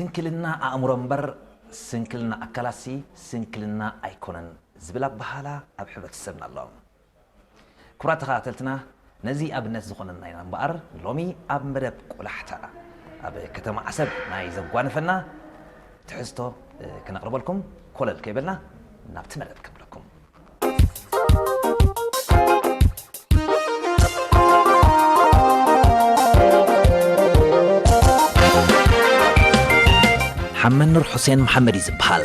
ስንክልና ኣእምሮ እምበር ስንክልና ኣካላሲ ስንክልና ኣይኮነን ዝብል ኣበሃህላ ኣብ ሕብረተሰብና ኣሎ። ክቡራት ተኸታተልትና፣ ነዚ ኣብነት ዝኾነና ኢና እምበኣር፣ ሎሚ ኣብ መደብ ቆላሕታ ኣብ ከተማ ዓሰብ ናይ ዘጓነፈና ትሕዝቶ፣ እ፣ ክነቕርበልኩም ኮለል ከይበልና ናብቲ መደብ ከብለኩም። ሓመኑር ሑሴን መሓመድ እዩ ዝበሃል።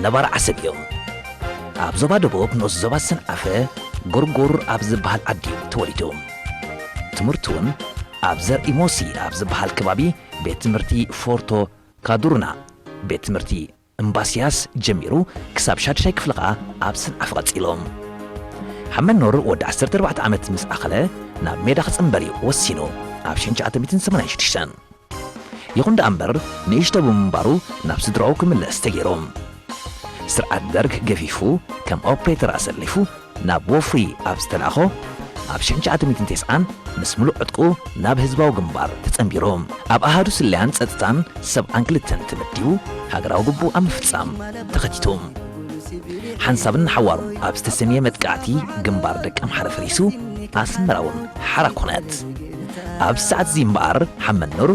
ነባር ዓሰብ እዩ። ኣብ ዞባ ደቡብ ንኡስ ዞባ ሰንዓፈ ጎርጎር ኣብ ዝበሃል ዓዲ እዩ ተወሊዱ። ትምህርቱ እውን ኣብ ዘርኢ ሞሲ ኣብ ዝበሃል ከባቢ ቤት ትምህርቲ ፎርቶ ካዱሩና፣ ቤት ትምህርቲ እምባስያስ ጀሚሩ ክሳብ ሻድሻይ ክፍሊ ኸኣ ኣብ ሰንዓፈ ቀጺሉ። ሓመኑር ወዲ ዓሰርተ ኣርባዕተ ዓመት ምስ ኣኸለ ናብ ሜዳ ክጽንበር እዩ ወሲኑ ኣብ ሽሕን ትሽዓተ ሚእትን ሰማንያን ሽዱሽተን። ይኹን ደኣ እምበር ንእሽቶ ብምንባሩ ናብ ስድራኡ ክምለስ ተገይሩ። ስርዓት ደርግ ገፊፉ ከም ኦፕሬተር ኣሰሊፉ ናብ ወፍሪ ኣብ ዝተላእኾ ኣብ ሽሕን ትሽዓተ ሚእትን ተስዓን ምስ ምሉእ ዕጥቁ ናብ ህዝባዊ ግንባር ተጸንቢሩ። ኣብ ኣሃዱ ስለያን ጸጥታን ሰብዓን ክልተን ተመዲቡ ሃገራዊ ግቡእ ኣብ ምፍጻም ተኸቲቱ። ሓንሳብን ንሓዋሩን ኣብ ዝተሰምየ መጥቃዕቲ ግንባር ደቀምሓረ ፈሪሱ ኣስመራ እውን ሓራ ኮነት። ኣብዚ ሰዓት እዚ እምበኣር ሓመኑር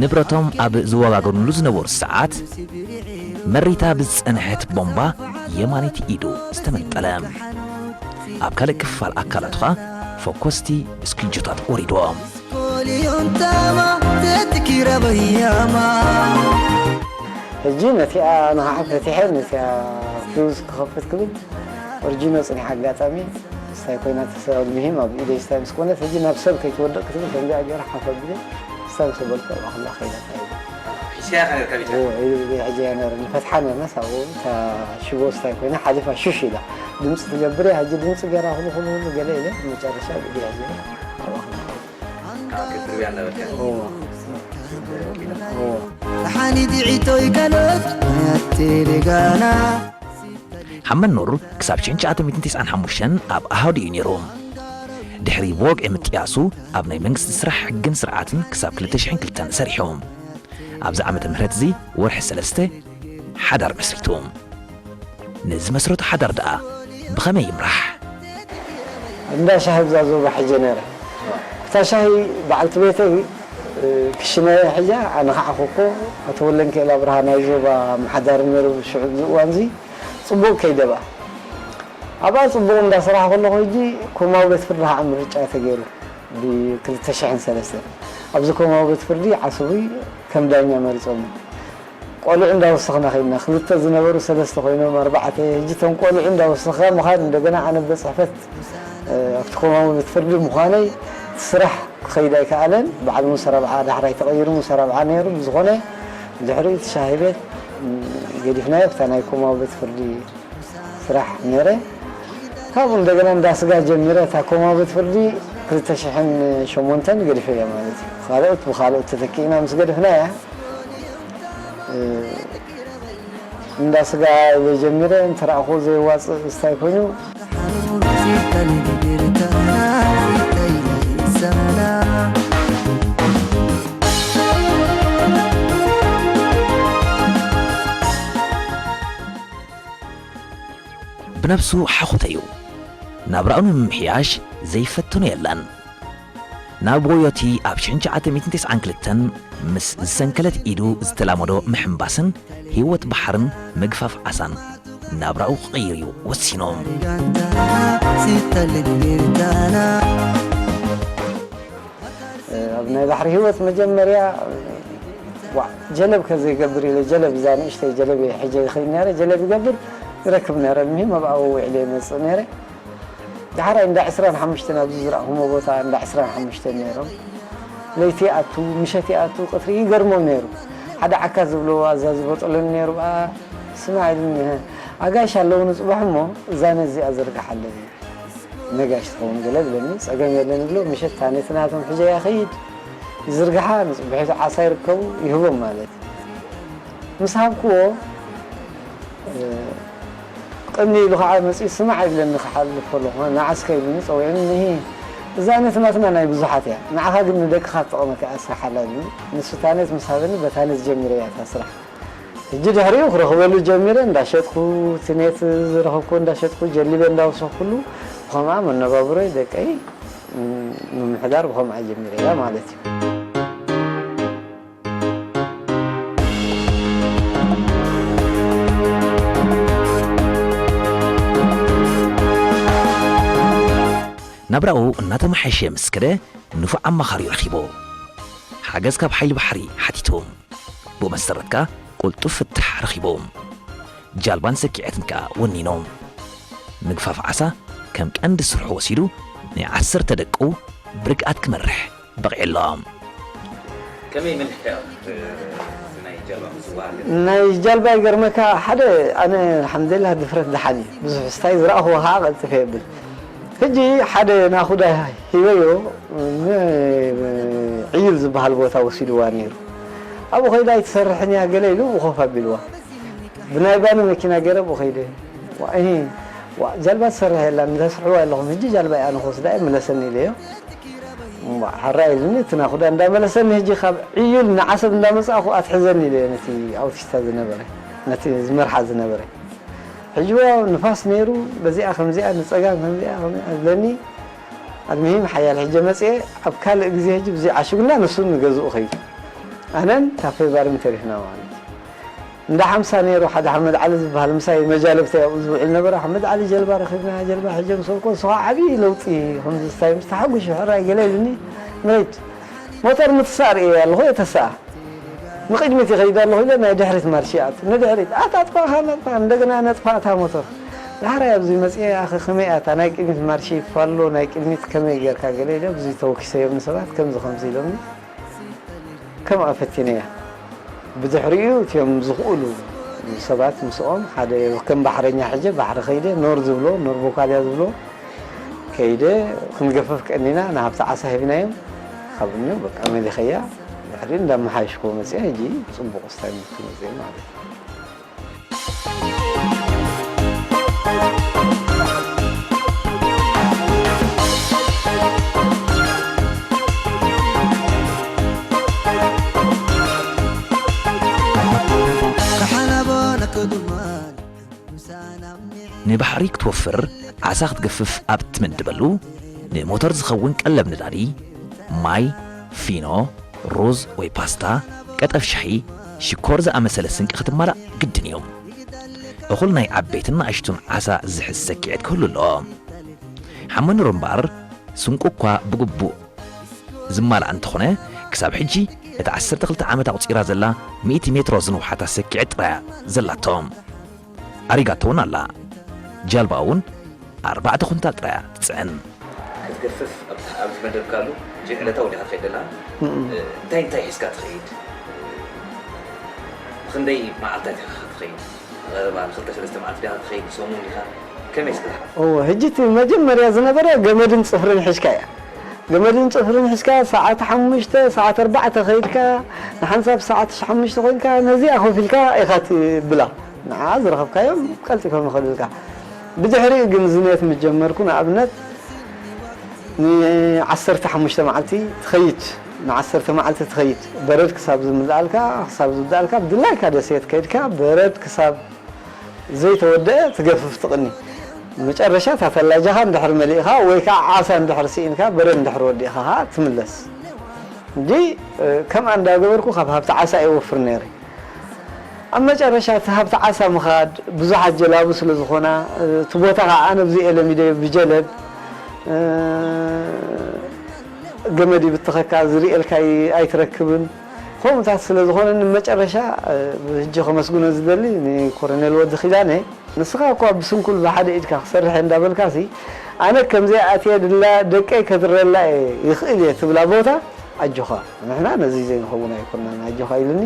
ንብረቶም ኣብ ዝወጋገሩሉ ዝነበሩ ሰዓት መሪታ ብዝጸንሐት ቦምባ የማነይቲ ኢዱ ዝተመንጠለ። ኣብ ካልእ ክፋል ኣካላቱ ኸኣ ፈኮስቲ ስኪልጆታት ወሪድዎ። ሕጂ ነቲኣ ንኸዓ ፈቲሐ ነቲኣ ፊውዝ ክኸፍት ክብል ኦርጂኖ ጽኒሓ ኣጋጣሚ ስታይ ኮይና ተሰብ ምህም ኣብ ኢደይ ስታይ ምስ ኮነት ሕጂ ናብ ሰብ ከይትወድቕ ክትብል ከምዚኣ ገይራ ሓፍ ኣቢለ ስታይ ምስ በልኩ ኣብኣ ከላ ከይዳ። ሒዝካያ ኢኻ ነርካ ቤትካ? እዎ፣ ኢሉ ኢሉ ሕጂ እያ ነረ። ንፈትሓ ነርናስ ኣብኡ እታ ሽቦ ስታይ ኮይና ሓሊፋ ሹሽ ኢላ። ድምፂ ትገብር እያ፣ ሕጂ ድምፂ ገይራ ኩሉ ኩሉ ኩሉ ገለ ኢለ መጨረሻ ብእግሪ ሕጂ ኣብኣ ከላ። ካብ ክትሪብያ ነበርካ? እዎ። እዎ። ሓኒት ዒቶይ ካልኦት ኣቴሌጋና። ሓመድ ኑር ክሳብ ሽሕን ትሽዓተ ሚእትን ተስዓን ሓሙሽተን ኣብ ኣሃዱ እዩ ነይሩ። ድሕሪ ብወግዒ ምጥያሱ ኣብ ናይ መንግስቲ ስራሕ ሕግን ስርዓትን ክሳብ ክልተ ሽሕን ክልተን ሰሪሑ። ኣብዚ ዓመተ ምህረት እዚ ወርሒ ሰለስተ ሓዳር መስሪቱ። ንዝመስረቶ ሓዳር ደኣ ብኸመይ ይምራሕ? እንዳ ሻሂ ብዛ ዞባ ሕጀ ነይረ። እታ ሻሂ በዓልቲ ቤተይ፣ እ፣ ክሽነ ሕጃ ኣነ ከዓ ኮኮ ኣቶ ወለንከኤል ኣብርሃ ናይ ዞባ ኣመሓዳሪ ነይሩ ሽዑ ኣብዚ እዋን እዚ። ጽቡቕ ከይደባ። ኣብኣ ጽቡቕ እንዳሰራሕ ከለኹ ሕጂ ኮማዊ ቤት ፍርዲ ከዓ ምርጫ ተገይሩ። ብ ክልተ ሽሕን ሰለስተን ኣብዚ ኮማዊ ቤት ፍርዲ ዓስቡይ ከም ዳኛ መሪጾም። ቆልዑ እንዳወሰኽና ኸይድና፣ ክልተ ዝነበሩ ሰለስተ ኮይኖም ኣርባዕተ። ሕጂ እቶም ቆልዑ እንዳወሰኻ ምኻድ፣ እንደገና ኣነ ቤት ጽሕፈት፣ እ፣ ኣብቲ ኮማዊ ቤት ፍርዲ ምዃነይ፣ እቲ ስራሕ ክኸይድ ኣይከኣለን። በዓል ሙሰ ረብዓ ዳሕራይ ተቐይሩ፣ ሙሰ ረብዓ ነይሩ። ብዝኾነ፣ ድሕሪኡ እቲ ሻሂ ቤት፣ ም፣ ገዲፍናዮ፣ ኣብታ ናይ ኮማዊ ቤት ፍርዲ ስራሕ ነይረ። ካብኡ እንደገና እንዳ ስጋ ጀሚረ፣ እታ ኮማዊ ቤት ፍርዲ ክልተ ሽሕን ሸሞንተን ገዲፈያ ማለት እዩ። ካልኦት ብኻልኦት ተተኪእና ምስ ገደፍናያ፣ እ፣ እንዳ ስጋ ጀሚረ፣ እንተረኣኹ ዘየዋፅእ ስታይ ኮይኑ። ብነብሱ ሓኹተ እዩ። ናብራኡ ንምምሕያሽ ዘይፈተኖ የለን። ናብ ወዮቲ ኣብ ሽሕን ትሽዓተ ሚእትን ተስዓን ክልተን ምስ ዝሰንከለት ኢዱ ዝተላመዶ ምሕንባስን ህይወት ባሕርን ምግፋፍ ዓሳን ናብራኡ ክቕይር እዩ ወሲኑ። ኣብ ናይ ባሕሪ ህይወት መጀመርያ፣ ዋዕ፣ ጀለብ ከዘይገብር ኢለ፣ ጀለብ፣ እዛ ንእሽተይ ጀለብ እየ ሕጀ ይኽእል ነይረ፣ ጀለብ ይገብር፣ ይረክብ ነይረ፣ ምህም ኣብኣ ውዒለ ይመጽእ ነይረ። ዳሕራይ እንዳ ዕስራን ሓሙሽተን ኣብዚ ዝረኣኹሞ ቦታ እንዳ ዕስራን ሓሙሽተን ነይሮም። ለይቲ ይኣቱ፣ ምሸት ይኣቱ፣ ቅትሪ ይገርሞም ነይሩ። ሓደ ዓካት ዝብልዎ ኣዛዚ ቦጠሎኒ ነይሩ፣ ብኣ ስማዕ ኢሉኒ፣ "ኣጋይሽ ኣለዉ ንጽባሕ እሞ እዛ ነዚኣ ዘርግሓለይ ነጋሽ ትኸውን ገለ" ብለኒ። ጸገም የለን እብሎ፣ ምሸት እታ ነቲ ናቶም ሒዘያ ይኸይድ፣ ይዝርግሓ፣ ንጽብሒቱ ዓሳ ይርከቡ፣ ይህቦም ማለት እዩ። ምስ ሃብክዎ፣ እ፣ ቅኒ ኢሉ ኸዓ መጺኡ ስማዕ ይብለኒ ክሓልፍ ከለኹ፣ ንዓስከ ኢሉኒ ጸዊዑኒ፣ ንሂ፣ እዛ ነት ናትና ናይ ብዙሓት እያ። ንዓኻ ግን ንደቅኻ ትጠቕመካ እያ ስራሕ ኣላ ኢሉኒ። ንሱ እታ ነት ምስ ሃበኒ በታ ነት ጀሚረ እያ እታ ስራሕ። ሕጂ ድሕሪኡ ክረኽበሉ ጀሚረ፣ እንዳሸጥኩ፣ እቲ ኔት ዝረኸብኩ እንዳሸጥኩ፣ ጀሊበ እንዳወሰኽኩሉ፣ ብኸምኣ መነባብሮይ ደቀይ፣ ም-፣ ምምሕዳር ብኸምኣ ጀሚረ እያ ማለት እዩ። ናብራኡ እናተመሓየሸ ምስ ከደ፣ ንፉዕ ኣማኻሪ ረኺቡ። ሓገዝ ካብ ሓይሊ ባሕሪ ሓቲቱ። ብኡ መሰረት ከኣ ቅልጡፍ ፍታሕ ረኺቡ። ጃልባን ሰኪዐትን ከኣ ወኒኑ። ምግፋፍ ዓሳ ከም ቀንዲ ስርሑ ወሲዱ፣ ናይ ዓሰርተ ደቁ ብርግኣት ክመርሕ በቒዑ ኣሎ። ከመይ መሊሕካዮ? እቲ ናይ ጃልባ ምዝዋር ግን? ናይ ጃልባ ይገርመካ፣ ሓደ ኣነ ኣልሓምዱሊላህ ድፍረት ደሓን እዩ። ብዙሕ ስታይ ዝረኣኽዎ ከዓ ቀልጥፈ የብል። ሕጂ ሓደ ናኹዳ ሂበዮ፣ ን-፣ ዕዩል ዝበሃል ቦታ ወሲድዋ ነይሩ። ኣብኡ ኸይዳ ኣይትሰርሕን እያ ገለ ኢሉ ብኾፍ ኣቢልዋ። ብናይ ባኒ መኪና ገይረ ኣብኡ ኸይደ። ዋ፣ እሂ፣ ዋ፣ ጃልባ ትሰርሕ የላን፣ ተስርሕዋ ኣለኹም፣ ሕጂ ጃልባ እያ ንኽወስዳ እየ፣ ምለሰኒ ኢለዮ። እምቧ፣ ሕራይ ኢሉኒ፣ እቲ ናኹዳ እንዳመለሰኒ፣ ሕጂ ካብ ዕዩል ንዓሰብ እንዳመጻእኹ ኣትሕዘኒ ኢለዮ፣ ነቲ ኣውቲስታ ዝነበረ፣ ነቲ ዝመርሓ ዝነበረ። ሕጂ ዋ፣ ንፋስ ነይሩ፣ በዚኣ ከምዚኣ፣ ንጸጋም ከምዚኣ፣ ከምዚኣ ዝብለኒ፣ ኣልምሂም ሓያል ሕጂ መጽኤ፣ ኣብ ካልእ ግዜ ሕጂ ብዘይ ዓሽጉና ንሱን ንገዝኡ ኸይዱ። ኣነን ታፌ ባርን ተሪፍና ማለት እዩ። እንዳ ሓምሳ ነይሩ ሓደ ሓመድ ዓሊ ዝበሃል ምሳይ መጃልብተይ ኣብኡ ዝውዕል ነበረ። ሓመድ ዓሊ ጀልባ ረኺብና፣ ጀልባ ሕጂ ምስ በልኮ ንሱ ኸዓ ዓብዪ ለውጢ ከምዚ ስታይ ምስ ተሓጒሱ ሕራይ ገለ ኢሉኒ። ንኸይድ ሞተር ምትሳእ ርእየ ኣለኹ፣ የተስኣ ንቕድሚት ይኸይድ ኣለኹ ኢለ ናይ ድሕሪት ማርሽ ይኣቱ። ንድሕሪት ኣታ ኣጥፋእኻ ነጥፋ፣ እንደገና ነጥፋ እታ ሞተር። ዳሕራይ ኣብዚ መጽየ ኣኸ ከመይ እያ እታ ናይ ቅድሚት ማርሽ ይፋሎ፣ ናይ ቅድሚት ከመይ ጌርካ ገለ ኢለ ብዙይ ተወኪሰዮም ንሰባት ከምዚ ከምዚ ኢሎምኒ። ከምኣ ፈቲነያ። ብድሕሪኡ እቲኦም ዝኽእሉ ሰባት ምስኦም ሓደ ከም ባሕረኛ ሕጀ ባሕሪ ከይደ ኖር ዝብሎ፣ ኖር ቦካልያ ዝብሎ ከይደ ክንገፍፍ ቀኒና ንሃብቲ ዓሳ ሂብናዮም። ካብኡ በቃ መሊኸያ። ድሕሪኡ እንዳመሓየሽክዎ መፅያ። ሕጂ ፅቡቕ ስታይ መፅየ ማለት እዩ። ንባሕሪ ክትወፍር፣ ዓሳ ክትገፍፍ ኣብ እትምድበሉ፣ ንሞተር ዝኸውን ቀለብ ነዳዲ፣ ማይ፣ ፊኖ፣ ሩዝ ወይ ፓስታ፣ ቀጠፍ ሻሂ፣ ሽኮር ዝኣመሰለ ስንቂ ክትማላእ ግድን እዩ። እኹል ናይ ዓበይትን ንኣሽቱን ዓሳ ዝሕዝ ሰኪዐት ክህሉ ኣለዎ። ሓመኑር እምበኣር፣ ስንቁ እኳ ብግቡእ ዝማልኣ እንተኾነ፣ ክሳብ ሕጂ እቲ ዓሰርተ ክልተ ዓመት ኣቑጺራ ዘላ ሚእቲ ሜትሮ ዝንውሓታ ሰኪዐት ጥራያ ዘላቶ። ኣሪጋቶ እውን ኣላ። ጃልባ እውን ኣርባዕተ ኩንታል ጥራያ ትጽዕን። ክትገፍፍ ኣብ፣ ኣብ ዝመደብካሉ፣ ሕጂ ዕለታዊ ዲኻ ትኸይድ ዘላ? እም። እ፣ እንታይ እንታይ ሒዝካ ትኸይድ? ብኽንደይ መዓልታት ኢኻ ትኸይድ? ቀረባ ንኽልተ ሰለስተ መዓልቲ ዲኻ ትኸይድ? ሰሙን ዲኻ? ከመይ እስከ ዝሓልፍ? እወ፣ ሕጂ እቲ መጀመርያ ዝነበረ ገመድን ጽፍርን ሒዝካ እያ። ገመድን ጽፍርን ሒዝካ ሰዓት ሓሙሽተ፣ ሰዓት ኣርባዕተ ከይድካ፣ ንሓንሳብ ሰዓት ሓሙሽተ ኮይንካ፣ ነዚኣ ኮፍ ኢልካ ኢኻ ትብላ። ንዓ ዝረኸብካዮም ቀልጢፎም ይኸዱልካ። ብድሕሪኡ ግን ዝንየት ምስ ጀመርኩ፣ ንኣብነት፣ ንዓሰርተ ሓሙሽተ መዓልቲ ትኸይድ፣ ንዓሰርተ መዓልቲ ትኸይድ። በረድ ክሳብ ዝምልኣልካ፣ ክሳብ ዝውዳእልካ፣ ብድላይካ ደሴት ከይድካ፣ በረድ ክሳብ ዘይተወደአ ትገፍፍ ትቕኒ። መጨረሻ እታ ተላጃኻ እንድሕር መሊእኻ ወይ ከዓ ዓሳ እንድሕር ስኢንካ፣ በረድ እንድሕር ወዲእኻ ኸዓ ትምለስ። እንጂ፣ እ፣ ከምኣ እንዳገበርኩ ካብ ሃብቲ ዓሳ እወፍር ነይረ። ኣብ መጨረሻ እቲ ሃብቲ ዓሳ ምኻድ ብዙሓት ጀላቡ ስለ ዝኾና፣ እ፣ እቲ ቦታ ኸዓ ኣነ ብዚ እየ ለሚደዮ ብጀለብ፣ እ፣ ገመድ ይብትኸካ፣ ዝርእየልካ ኣይ-፣ ኣይትረክብን። ከምኡታት ስለ ዝኾነ ንመጨረሻ፣ እ፣ ሕጂ ከመስግኖ ዝደሊ ንኮረኔል ወዲ ኪዳነ፣ ንስኻ እኳ ብስንኩል ብሓደ ኢድካ ክሰርሕ እየ እንዳበልካሲ፣ ኣነ ከምዚኣ ኣትየ ድላ ደቀይ ከድረላ እየ ይኽእል እየ ትብላ ቦታ ኣጆኻ፣ ንሕና ነዚ ዘይንኸውን ኣይኮናን ኣጆኻ ኢሉኒ።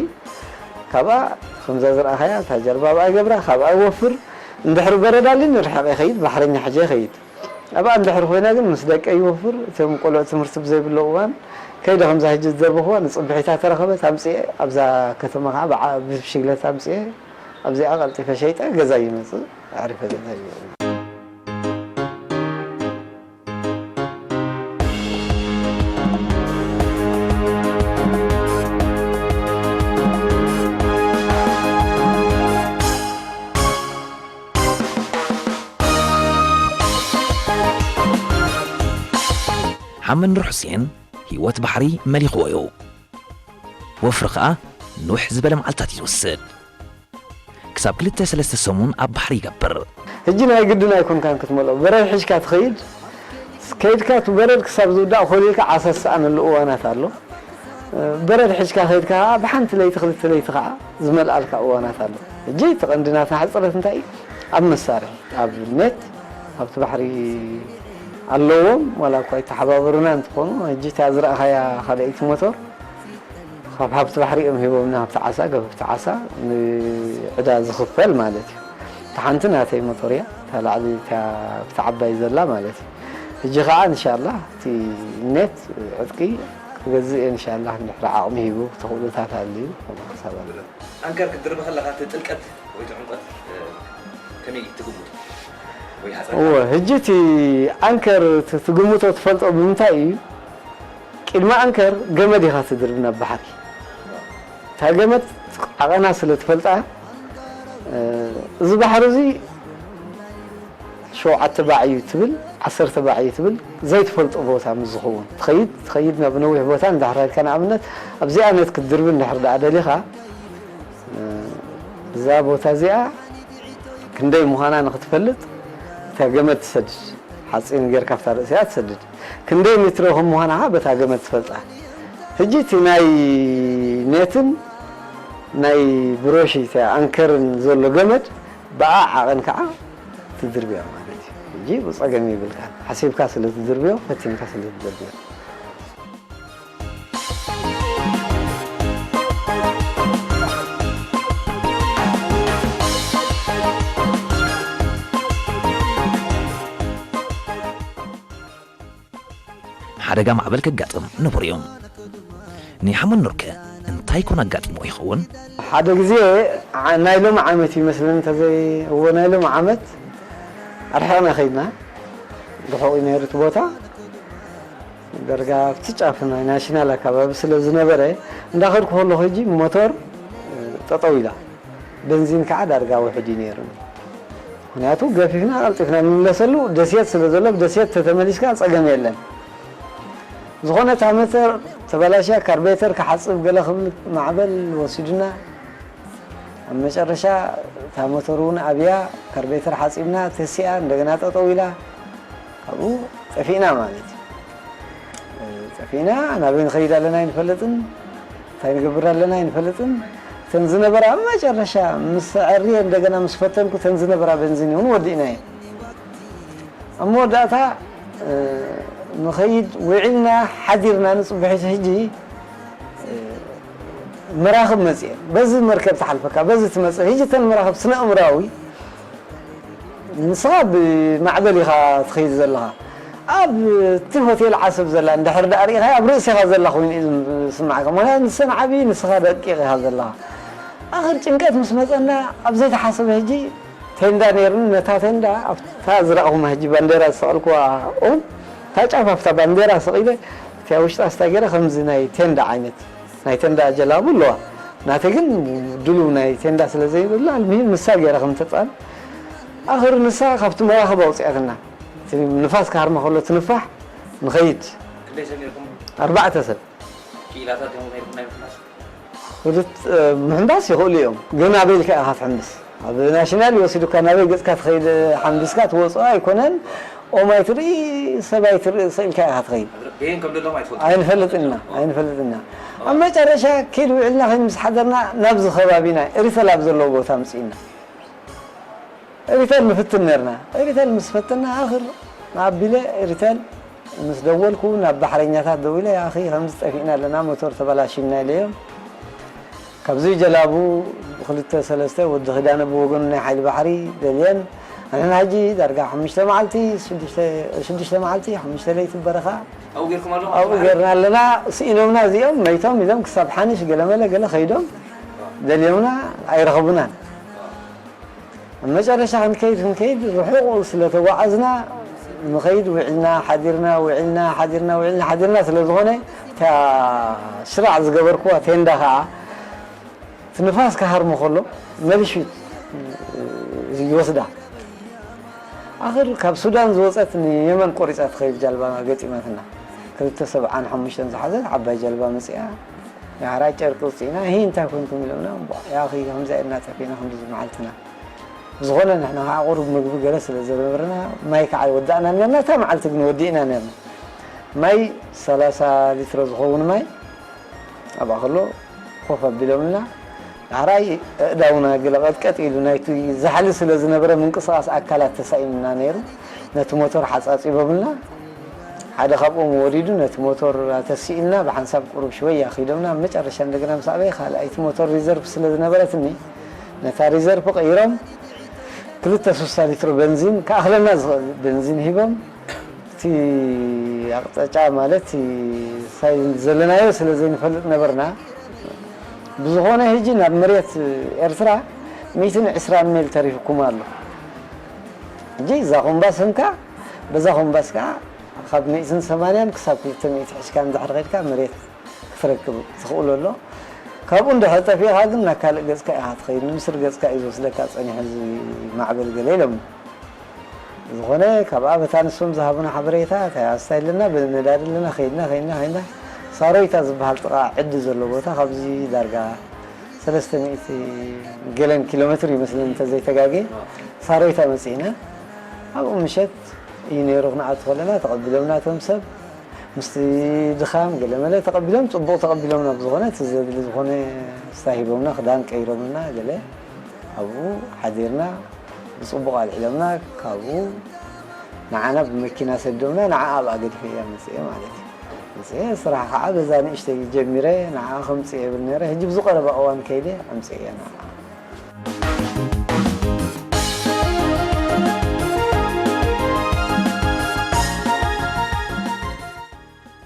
ካብኣ ከምዛ ዝረኣኻያ እታ ጀልባ ኣብኣ ይገብራ፣ ካብኣ ይወፍር፣ እንድሕሪ በረድ ኣልዩኒ ርሕቕ ይኸይድ፣ ባሕረኛ ሕጀ ይኸይድ። ኣብኣ እንድሕሪ ኮይና ግን ምስ ደቀይ ይወፍር፣ እቶም ቆልዑ ትምህርቲ ብዘይብሎ እዋን ከይደ ከምዛ ሕጂ ዝደርበኽዋ ንጽብሒታ ተረኸበት ኣምጽኤ፣ ኣብዛ ከተማ ከዓ ብዓ-፣ ብብሽግለታ ኣምጽኤ ኣብዚኣ ቀልጢፈ ሸይጠ ገዛ ይመጽእ፣ ኣዕሪፈ ገዛ ይመጽእ። ኣብ መንደር ሑሴን ህይወት ባሕሪ መሊኽዎ እዩ። ወፍሪ ኸኣ ንውሕ ዝበለ መዓልታት እዩ ዝወስድ። ክሳብ ክልተ ሰለስተ ሰሙን ኣብ ባሕሪ ይገብር። ሕጂ ናይ ግድን ኣይኮንካን ክትመልኦ። በረድ ሒዝካ ትኸይድ፣ ከይድካ እቲ በረድ ክሳብ ዝውዳእ ኮሊልካ ዓሳ ዝሰኣነሉ እዋናት ኣሎ። በረድ ሒዝካ ከይድካ ኸዓ ብሓንቲ ለይቲ ክልተ ለይቲ ኸዓ ዝመልኣልካ እዋናት ኣሎ። ሕጂ እቲ ቀንዲ ናታ ሕጽረት እንታይ እዩ? ኣብ መሳርሒ፣ ኣብ ኔት፣ ኣብቲ ባሕሪ ኣለዎም፣ ዋላ እኳ ይተሓባበሩና እንትኾኑ፣ ሕጂ እታ ዝረኣኻያ ካልኣይቲ ሞቶር፣ ካብ ሃብቲ ባሕሪ እዮም ሂቦምና፣ ሃብቲ ዓሳ፣ ገፈፍቲ ዓሳ፣ ንዕዳ ዝኽፈል ማለት እዩ። እታ ሓንቲ ናተይ ሞቶር እያ፣ እታ ላዕሊ፣ እታ ኣብቲ ዓባይ ዘላ ማለት እዩ። ሕጂ ኸዓ እንሻላህ እቲ ኔት ዕጥቂ ክገዝእ እየ፣ እንሻላህ እንድሕር ዓቕሚ ሂቡ፣ ተኽእሎታት ኣልዩ፣ ከምኡ ሓሳብ ኣሎ። ኣንከር ክትድርቢ ከለኻ እቲ ጥልቀት ወይ እቲ ዕምቆት፣ እ፣ ከመይ ትግምቶ? ወይ ሓጸርካ? እወ፣ ሕጂ እቲ ኣንከር ት-፣ ትግምቶ ትፈልጦ ብምንታይ እዩ? ቅድሚ ኣንከር ገመድ ኢኻ ትድርብ ናብ ባሕሪ። እታ ገመድ ዓቐና ስለ ትፈልጣ፣ እ፣ እዚ ባሕሪ እዚ ሸውዓተ ባዕ እዩ ትብል፣ ዓሰርተ ባዕ እዩ ትብል፣ ዘይትፈልጦ ቦታ ምስ ዝኸውን ትኸይድ፣ ትኸይድ ናብ ነዊሕ ቦታ እንድሕር ኢልካ ንኣብነት ኣብዚኣ ነት ክትድርቢ እንድሕር ደኣ ደሊኻ፣ እ፣ እዛ ቦታ እዚኣ ክንደይ ምዃና ንኽትፈልጥ እታ ገመድ ትሰድድ። ሓፂን ጌርካ ኣብታ ርእሲኣ ትሰድድ። ክንደይ ሜትሮ ከም ምዃና ኸዓ በታ ገመድ ትፈልጣ። ሕጂ እቲ ናይ ኔትን ናይ ብሮሺ፣ እታ ኣንከርን ዘሎ ገመድ ብኣ ዓቐን ከዓ ትድርብያ ማለት እዩ። ሕጂ ብፀገም ይብልካን። ሓሲብካ ስለ ትድርብዮ፣ ፈቲንካ ስለ ትድርብዮ። ሓደጋ ማዕበል ከጋጥም ንቡር እዩ። ንሓመድ ኑርከ እንታይ ኮን ኣጋጢሞ ይኸውን? ሓደ ግዜ ዓ-፣ ናይ ሎሚ ዓመት ይመስለኒ፣ እንተዘይ-፣ እዎ፣ ናይ ሎሚ ዓመት ኣርሒቕና ኸይድና። ርሑቕ እዩ ነይሩ እቲ ቦታ። ደርጋ ኣብቲ ጫፍ ናይ ናሽናል ኣካባቢ ስለ ዝነበረ፣ እንዳኸድኩ ከለኹ ሕጂ ሞቶር፣ እ፣ ጠጠው ኢላ። በንዚን ከዓ ዳርጋ ውሑድ እዩ ነይሩ። ምኽንያቱ ገፊፍና ቀልጢፍና ንምለሰሉ ደሴት ስለ ዘሎ፣ ብደሴት ተተመሊስካ ጸገም የለን። ዝኾነ እታ ሞተር ተበላሽያ፣ ካርቤተር ክሓጽብ ገለ ክብል ማዕበል ወሲዱና። ኣብ መጨረሻ እታ ሞተር እውን ኣብያ፣ ካርቤተር ሓጺብና፣ ተሲኣ፣ እንደገና ጠጠው ኢላ። ካብኡ ጠፊእና ማለት እዩ። ጠፊእና፣ ናበይ ንኸይድ ኣለና ኣይንፈልጥን፣ እንታይ ንገብር ኣለና ኣይንፈልጥን። እተን ዝነበራ ኣብ መጨረሻ ምስ ኣዕርየ እንደገና ምስ ፈተንኩ፣ እተን ዝነበራ በንዚን እውን ወዲእናየን። ኣብ መወዳእታ፣ እ፣ ንኸይድ ውዒልና ሓዲርና፣ ንጽቡሒቱ ሕጂ፣ እ፣ መራኽብ መጽየን። በዚ መርከብ ትሓልፈካ፣ በዚ ትመጽእ። ሕጂ እተን መራኽብ ስነ-ኣእምራዊ ንስኻ ብማዕበል ኢኻ ትኸይድ ዘለኻ። ኣብ እቲ ሆቴል ዓሰብ ዘላ እንድሕር ደኣ ርኢኻያ፣ ኣብ ርእስኻ ዘላ ኮይኑ እዩ ዝስምዓካ። ምኽንያቱ ንሰን ዓብዪ፣ ንስኻ ደቂቕ ኢኻ ዘለኻ። ኣኽር ጭንቀት ምስ መጸና፣ ኣብ ዘይተሓሰበ ሕጂ ቴንዳ ነይሩኒ። ነታ ቴንዳ ኣብታ ዝረኣኹማ ሕጂ ባንዴራ ዝሰቐልኩዋ ኦም፣ እታ ጫፍ ኣብታ ባንዴራ ሰቒለ፣ እቲኣ ውሽጣ ስታ ገይረ ከምዚ ናይ ቴንዳ ዓይነት ናይ ቴንዳ ጀላቡ ኣለዋ። ናተይ ግን ድሉው ናይ ቴንዳ ስለ ዘይብላ፣ ኣልሙሂም ንሳ ገይረ ከም ተጻን፣ ኣኽር ንሳ ካብቲ መራኽብ ኣውጽኣትና። እቲ ንፋስ ክሃርማ ከሎ ትንፋሕ ንኸይድ። ክንደይ ሰብ ነርኩም? ኣርባዕተ ሰብ። ክኢላታት እዮም ነርኩም ናይ ምሕማስ? ክልት-፣ ምሕምባስ ይኽእሉ እዮም፣ ግን ኣበይ ኢልካ ኢኻ ትሕምብስ? ኣብ ናሽናል ይወስዱካ፣ ናበይ ገጽካ ትኸይድ? ሓምቢስካ ትወጽኦ ኣይኮነን። ኦም ኣይትርኢ፣ ሰብ ኣይትርኢ፣ ስቕ ኢልካ ኢኻ ትኸይድ። ገይን ከም ደለኹም ኣይትፈልጡ? ኣይንፈልጥን ኢና፣ ኣይንፈልጥን ኢና። ኣብ መጨረሻ ኪድ ውዒልና ኸይድ ምስ ሓደርና ናብዚ ከባቢና ኤሪተል ኣብ ዘለዎ ቦታ ኣምጺእና። ኤሪተል ንፍትን ነርና። ኤሪተል ምስ ፈተና ኣኽር ኣቢለ ኤሪተል ምስ ደወልኩ ናብ ባሕረኛታት ደዊለ፣ "ኣኺ ከምዚ ጠፊእና ኣለና፣ ሞቶር ተበላሽዩና" ኢለዮም። ካብዚ ጀላቡ ክልተ ሰለስተ ወዲ ኺዳነ ብወገኑ ናይ ሓይሊ ባሕሪ ደልየን። ንሕና ሕጂ ዳርጋ ሓሙሽተ መዓልቲ፣ ሽዱሽተ፣ ሽዱሽተ መዓልቲ፣ ሓሙሽተ ለይቲ በረኻ ኣብኡ ጌርኩም ኣለኹም? ኣብኡ ጌርና ኣለና። ስኢኖምና እዚኦም፣ መይቶም ኢሎም ክሳብ ሓንሽ ገለመለ ገለ ኸይዶም ደልዮምና ኣይረኸቡናን። ኣብ መጨረሻ ክንከይድ ክንከይድ ርሑቕ ስለ ተጓዓዝና፣ ንኸይድ ውዒልና ሓዲርና፣ ውዒልና ሓዲርና፣ ውዒልና ሓዲርና ስለ ዝኾነ፣ እታ ሽራዕ ዝገበርኩዋ ቴንዳ ኸዓ እቲ ንፋስ ክሃርሞ ከሎ መሊሹ ይወስዳ። ኣኽር ካብ ሱዳን ዝወጸት ንየመን ቆሪጻ ትኸይድ ጃልባ ገጢማትና። ክልተ ሰብዓን ሓሙሽተን ዝሓዘት ዓባይ ጀልባ መጺኣ፣ ዳሕራይ ጨርቂ ውጽኢና፣ "ሂ፣ እንታይ ኮንኩም?" ኢሎምና፣ "እምቧ፣ ያኺ፣ ከምዚኣ ኢልና ጠፊእና፣ ክንድዚ መዓልትና። ብዝኾነ፣ ንሕና ኸዓ ቁሩብ ምግቢ ገለ ስለ ዝነበረና፣ ማይ ከዓ ኣይወዳእናን ነርና፣ እታ መዓልቲ ግን ወዲእና ነርና። ማይ፣ ሰላሳ ሊትሮ ዝኸውን ማይ ኣብኣ ከሎ ኮፍ ኣቢሎምልና፣ ዳሕራይ ኣእዳውና ገለ ቀጥቀጥ ኢሉ፣ ናይቲ ዛሕሊ ስለ ዝነበረ ምንቅስቓስ ኣካላት ተሳኢኑና ነይሩ። ነቲ ሞተር ሓጻጺቦምልና፣ ሓደ ካብኦም ወሪዱ ነቲ ሞተር ኣተሲኡልና፣ ብሓንሳብ ቁሩብ ሽወያ ከይዶምና፣ ኣብ መጨረሻ እንደገና ምስ ኣበየ፣ ካልኣይቲ ሞተር ሪዘርቭ ስለ ዝነበረትኒ፣ ነታ ሪዘርቭ ቀይሮም፣ ክልተ ሱሳ ሊትሮ በንዚን፣ ክኣኽለና ዝኽእል በንዚን ሂቦም፣ እቲ ኣቕጣጫ ማለት እቲ ሳይ ዘለናዮ ስለ ዘይንፈልጥ ነበርና። ብዝኾነ፣ ሕጂ ናብ መሬት ኤርትራ ሚእትን ዕስራን ሜል ተሪፍኩም ኣሎ። ሕጂ እዛ ኮምባስ ህንካ፣ በዛ ኮምባስ ከኣ ካብ ሚእትን ሰማንያን ክሳብ ክልተ ሚእቲ ሒዝካ እንድሕር ኸድካ መሬት ክትረክብ ትኽእሎ ኣሎ። ካብኡ እንድሕር ጠፊእኻ ግን ናብ ካልእ ገጽካ ኢኻ ትኸይድ፣ ንምስሪ ገጽካ እዩ ዝወስደካ ጸኒሑ እዚ ማዕበል ገለ ኢሎም። ዝኾነ፣ ካብኣ በታ ንሶም ዝሃቡና ሓበሬታ፣ እንታይ ኣስታ ኣለና፣ ብነዳዲ ኣለና፣ ከይድና፣ ከይድና፣ ከይድና፣ ሳሮይታ ዝበሃል ጥቓ ዕዲ ዘሎ ቦታ፣ ካብዚ ዳርጋ ሰለስተ ሚእቲ ገለን ኪሎ ሜትር ይመስለኒ፣ እንተዘይተጋግየ፣ ሳሮይታ መጺእና። ኣብኡ ምሸት እዩ ነይሩ፣ ክንኣቱ ከለና ተቐቢሎምና እቶም ሰብ። ምስቲ ድኻም ገለ መለ ተቐቢሎም፣ ጽቡቕ ተቐቢሎምና። ብዝኾነ፣ እቲ ዘድሊ ዝኾነ ስታ ሂቦምና፣ ክዳን ቀይሮምልና፣ ገለ ኣብኡ ሓዲርና፣ ብጽቡቕ ኣልዒሎምና። ካብኡ ንዓና ብመኪና ሰዶምና፣ ንዓ ኣብኣ ገዲፈያ መጽኤ ማለት እዩ። መጽኤ ስራሕ ከዓ በዛ ንእሽተይ ጀሚረ፣ ንዓ ከምጽእ የብል ነይረ። ሕጂ ብዝቐረባ እዋን ከይደ ኣምጽእየ ንዓ።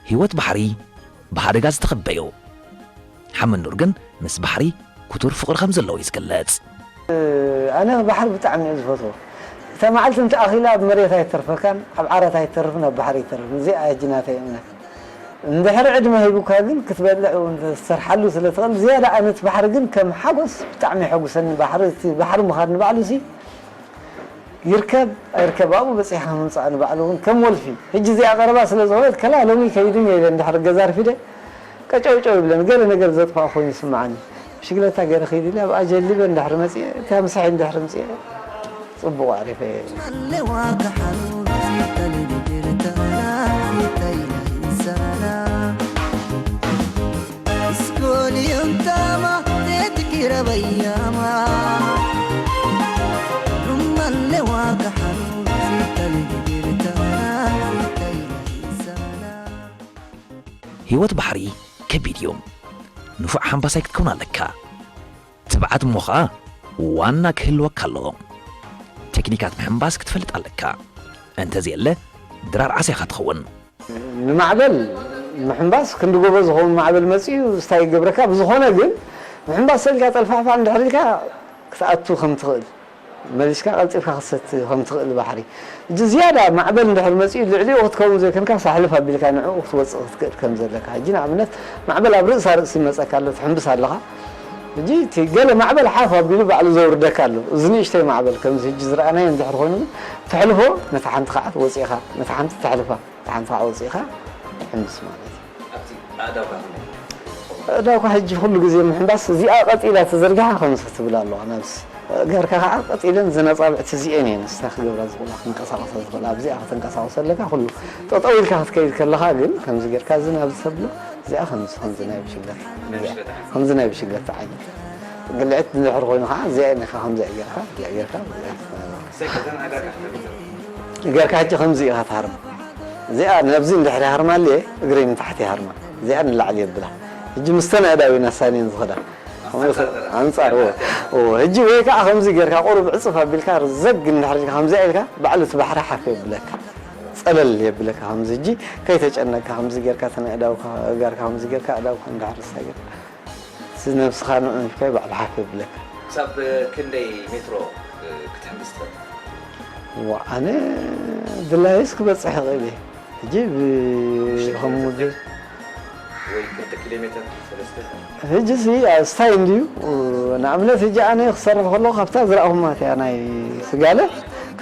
ህይወት ባሕሪ ብሓደጋ ዝተኸበዩ ሓመድ ኑር ግን ምስ ባሕሪ ክቱር ፍቕሪ ከም ዘለዎ እዩ ዝገልጽ። ኣነ ባሕሪ ብጣዕሚ እየ ዝፈትዎ። እታ መዓልቲ እንተኣኺላ ኣብ መሬት ኣይተርፈካን፣ ኣብ ዓራት ኣይተርፍን፣ ኣብ ባሕሪ ይተርፍን። እዚኣ ሕጂ ናተይ እምነት። እንድሕር ዕድመ ሂቡካ ግን ክትበልዕ እውን ክትሰርሓሉ ስለ ትኽእል፣ ዝያዳ ኣነት ባሕሪ ግን ከም ሓጎስ ብጣዕሚ የሐጉሰኒ። ባሕሪ፣ እቲ ባሕሪ ምኻድ ንባዕሉ ሲ ይርከብ ኣይርከብ ኣብኡ በጺሕካ ምምጻእ ንባዕሉ እውን ከም ወልፊ። ሕጂ እዚኣ ቀረባ ስለ ዝኾነት፣ ከላ ሎሚ ከይድን እየ ኢለ እንድሕር ገዛ ኣርፊደ፣ ቀጨውጨው ይብለኒ፣ ገለ ነገር ዘጥፋእ ኮይኑ ይስምዓኒ። ብሽግለታ ገይረ ከይደ ኢለ ኣብኣ ጀሊበ እንድሕር መጺኤ፣ እታ ምሳሐይ እንድሕር ምጺኤ፣ ጽቡቕ ኣዕሪፈ እየ። ህይወት ባሕሪ ከቢድ እዩ። ንፉዕ ሓምባሳይ ክትከውን ኣለካ። ትብዓት እሞ ኸኣ ዋና ክህልወካ ኣለዎ። ቴክኒካት ምሕምባስ ክትፈልጥ ኣለካ። እንተዘየለ ድራር ዓሳ ኢኻ ትኸውን። ንማዕበል ምሕምባስ ክንዲ ጎቦ ዝኸውን ማዕበል መጺኡ ስታ ይገብረካ። ብዝኾነ ግን ምሕምባስ ሰልካ ጠልፋሕፋሕ እንድሕር ኢልካ ክትኣቱ ከም ትኽእል፣ መሊስካ ቀልጢፍካ ክትሰቲ ከም ትኽእል ባሕሪ። ሕጂ ዝያዳ ማዕበል እንድሕር መጺኡ ልዕሊኡ ክትከውን ዘይኮንካ ሳሕልፍ ኣቢልካ ንዕኡ ክትወጽእ ክትክእል ከም ዘለካ። ሕጂ ንኣብነት ማዕበል ኣብ ርእሳ ርእሲ ይመጸካ ኣሎ፣ ትሕምብስ ኣለኻ። ሕጂ እቲ ገለ ማዕበል ሓፍ ኣቢሉ ባዕሉ ዘውርደካ ኣሎ። እዚ ንእሽተይ ማዕበል ከምዚ ሕጂ ዝረኣናዮ እንድሕር ኮይኑ ግን ተሕልፎ ነታ ሓንቲ ከዓ ወጺእኻ ነታ ሓንቲ ተሕልፋ። ሓንሳዕ ወፂእኻ ሕምስ ማለት እዩ። ኣብቲ ኣእዳውካ ከመይ? ኣእዳውካ ሕጂ ኩሉ ግዜ ምሕንባስ፣ እዚኣ ቀጢላ ተዘርጊሓ ከምዚ ክትብል ኣለዋ ናብዚ። እገርካ ከዓ ቀጢለን እዘን ኣፃብዕቲ እዚኤን እየን እስታ ክገብራ ዝኽእላ፣ ክንቀሳቐሳ ዝኽእላ። ኣብዚኣ ከተንቀሳቕሶ ኣለካ ኩሉ። ጠጠው ኢልካ ክትከይድ ከለኻ ግን ከምዚ ጌርካ እዚ ናብዚ ተብሎ፣ እዚኣ ከምዚ፣ ከምዚ ናይ ብሽግለታ። ከምዚ ናይ ብሽግለታ ዓይነት። ግልዕት እንድሕር ኮይኑ ከዓ እዚኣ እኒኻ ከምዚኣ ጌርካ፣ እዚኣ ጌርካ፣ እዚኣ ትፈ- እገርካ ሕጂ ከምዚ ኢኻ ትሃርማ። እዚኣ ናብዚ እንድሕር ይሃርማ ኣልየ እግረይ ንታሕቲ ይሃርማ። እዚኣ ንላዕሊ የብላ። ሕጂ ምስተን ኣእዳው ኢና ሳንየን ዝኸዳ። ኣንጻር፣ እዎ። እዎ፣ ሕጂ ወይ ከዓ ከምዚ ጌርካ ቁሩብ ዕጽፍ ኣቢልካ ርዘግ እንድሕር ኢልካ ከምዚኣ ኢልካ ባዕሉ እቲ ባሕሪ ሓፍ የብለካ። ጸለል የብለካ ከምዚ ሕጂ ከይተጨነቅካ ከምዚ ጌርካ ተን ኣእዳውካ እጋርካ ከምዚ ጌርካ ኣእዳውካ እንድሕር ሳገር። እዚ ነብስኻ ንዑ ኢልካዮ ባዕሉ ሓፍ የብለካ። ክሳብ ክንደይ ሜትሮ ክትሕምብስ ትኽእል? እዋ ኣነ ድላየስ ክበጽሕ ይኽእል እየ። ሕጂ ብ- ከም ውድድር ወይ ክልተ ኪሎ ሜትር ሰለስተ? ሕጂ ሲ ስታይ እንድዩ። ንኣብነት ሕጂ ኣነ ክሰርሕ ከለኹ ካብታ ዝረኣኹማ እቲያ ናይ ስጋለ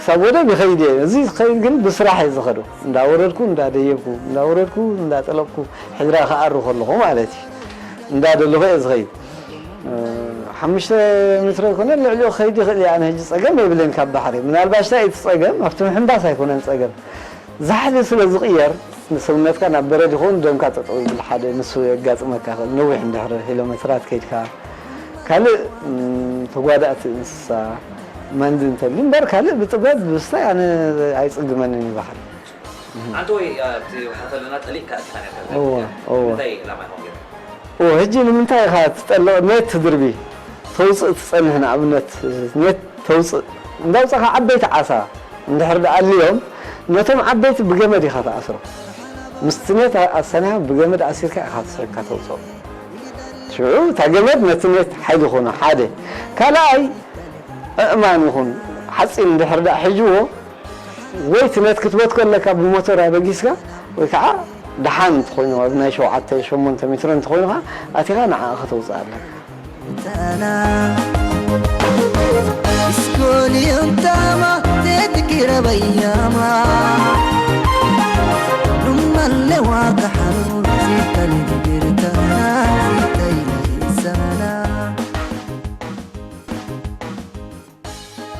ሳብ ወደብ ይኸይድ እየ። እዚ ዝኸይድ ግን ብስራሕ እየ ዝኸዶ። እንዳወረድኩ እንዳደየብኩ፣ እንዳወረድኩ እንዳጠለቕኩ፣ ሕድራ ክኣሪ ከለኹ ማለት እዩ። እንዳደለኹ እየ ዝኸይድ። እ፣ ሓሙሽተ ሜትሮ ኣይኮነን፣ ልዕሊኡ ክኸይድ ይኽእል እየ። ኣነ ሕጂ ጸገም የብለይን ካብ ባሕሪ። ምናልባሽ እንታይ እቲ ጸገም ኣብቲ ምሕንባስ ኣይኮነን ጸገም። ዛሕሊ ስለ ዝቕየር፣ ንሰውነትካ ናብ በረድ ይኸውን፣ ደምካ ጠጠው ይብል። ሓደ ንሱ የጋጥመካ ይኽእል፣ ነዊሕ እንድሕር ኪሎ ሜትራት ከይድካ። ካልእ፣ እም፣ ተጓዳእቲ እንስሳ፣ ማንዲ እንተልዩ እምበር፣ ካልእ ብጥበብ ብስታይ ኣነ ኣይጽግመንን እዩ ባሕሪ። ኣንተ ወይ ኣብቲ ባሕሪ ከለና ጠሊቕካ ኣቲኻ ነርካ። እወ፣ እወ። እንታይ ዕላማ ኢኹም ገይርኩም? እወ፣ ሕጂ ንምንታይ ኢኻ ትጠልቕ? ኔት ትድርቢ፣ ተውፅእ ትጸንሕ። ንኣብነት ኔት ተውፅእ፣ እንዳውፃእካ ዓበይቲ ዓሳ እንድሕር ደኣ ኣልዮም፣ ነቶም ዓበይቲ ብገመድ ኢኻ ትኣስሮ። ምስቲ ኔት ኣሰናያ ብገመድ ኣሲርካ ኢኻ ትስሕብካ ተውፅኦ። ሽዑ እታ ገመድ ነቲ ኔት ሓይሊ ይኾኖ፣ ሓደ። ካልኣይ፣ ኣእማን ይኹን ሓፂን እንድሕር ደኣ ሒጅዎ፣ ወይ እቲ ኔት ክትበትኮ ኣለካ ብሞተር ኣበጊስካ፣ ወይ ከዓ ደሓን እንተኾይኑ፣ ኣብ ናይ ሸውዓተ ሸሞንተ ሜትሮ እንተኾይኑ ከዓ ኣቲኻ ንዓኣ ከተውፅእ ኣለካ።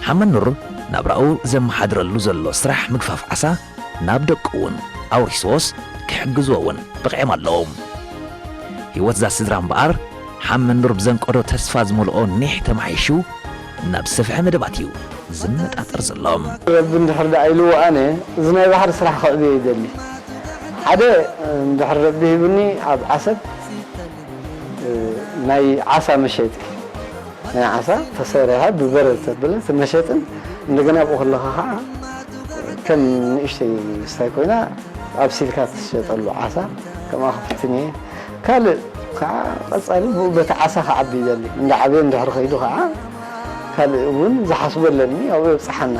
ሓመኑር ዘመሓድረሉ ዘሎ ስራሕ ምግፋፍ ዓሳ ናብ ደቁ እውን ኣውሪስዎስ ክሕግዝዎ እውን በቒዖም ኣለዉ። ህይወት እዛ ስድራ እምበኣር ሓመኑር ብዘንቀዶ ተስፋ ዝመልኦ ኒሕ ተማሓይሹ ናብ ዝሰፍሐ መደባት እዩ ዝመጣጠር ዘሎ። ረቢ እንድሕር ደኣ ኢልዎ ኣነ እዚ ናይ ባሕሪ ስራሕ ከዕብዮ ይደሊ። ሓደ እንድሕር ረቢ ሂብኒ ኣብ ዓሰብ ናይ ዓሳ መሸጢ ናይ ዓሳ ተሰሪሐ ብበረድ ተብለ እቲ መሸጥን እንደገና ኣብኡ ከለኻ ከዓ ከም ንእሽተይ ስታይ ኮይና ኣብሲልካ ትሸጠሉ ዓሳ ከምኣ ክፍትን እየ። ካልእ ከዓ ቀፃሊ ብኡ በቲ ዓሳ ክዓቢ ይደሊ። እንዳዓበየ እንድሕር ከይዱ ከዓ ካልእ እውን ዝሓስቦ ኣለኒ ኣብኡ የብፅሓና።